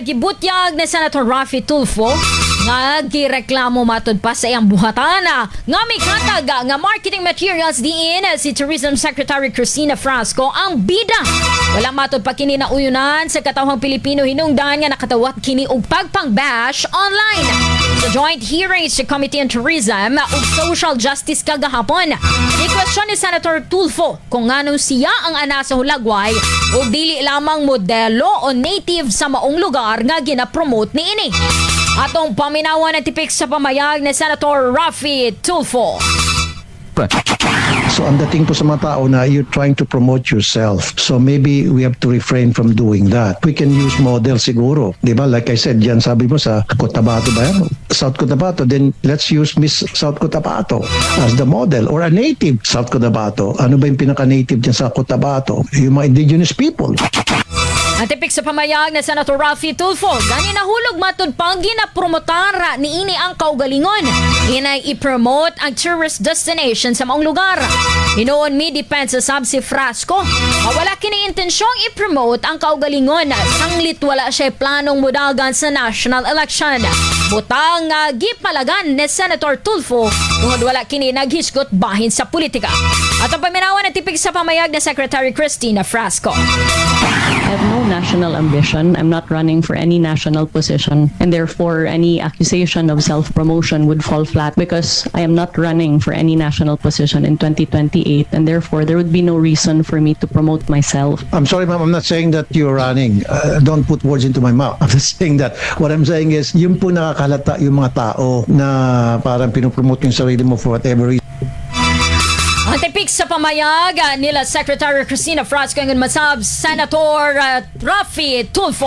Gibutyag ni Senator Raffy Tulfo nga gireklamo matud pa sa iyang buhatana nga mikatag nga marketing materials diin si Tourism Secretary Cristina Frasco ang bida. Wala matud pa kini nauyunan sa katawhang Pilipino hinungdan nga nakatawat kini og pagpang-bash online. Sa joint hearing sa Committee on Tourism ug Social Justice kagahapon, ni-question ni Senator Tulfo kung nganong siya ang ana sa Hulagway ug dili lamang modelo o native sa maong lugar nga gina-promote niini. Atong paminawan ang tipik sa pamayag ni Senator Raffy Tulfo. So ang dating po sa mga tao na you're trying to promote yourself. So maybe we have to refrain from doing that. We can use model siguro. Di ba? Like I said, yan sabi mo sa Cotabato ba yan? South Cotabato. Then let's use Miss South Cotabato as the model or a native South Cotabato. Ano ba yung pinaka-native dyan sa Cotabato? Yung mga indigenous people. Ang tipik sa pamayag na Senator Raffy Tulfo, gani nahulog matud pang ginapromotar niini ang kaugalingon. Inay i-promote ang tourist destination sa maong lugar. Hinuon mi depensa sab si Frasco. Nga wala kini intensyong i-promote ang kaugalingon sanglit wala siya planong mudagan sa national election. Butang gipalagan ni Senator Tulfo tungod wala kini naghisgot bahin sa politika. At ang paminawan ang tipik sa pamayag na Secretary Cristina Frasco. I have no national ambition. I'm not running for any national position. And therefore, any accusation of self promotion would fall flat because I am not running for any national position in 2028. And therefore, there would be no reason for me to promote myself. I'm sorry, ma'am. I'm not saying that you're running. Don't put words into my mouth. I'm not saying that. What I'm saying is, yung po nakakalata yung mga tao na parang pinopromote yung sarili mo for whatever reason. Ang tipik sa pamayag nila Secretary Cristina Frasco ingon masab Senator Raffy Tulfo.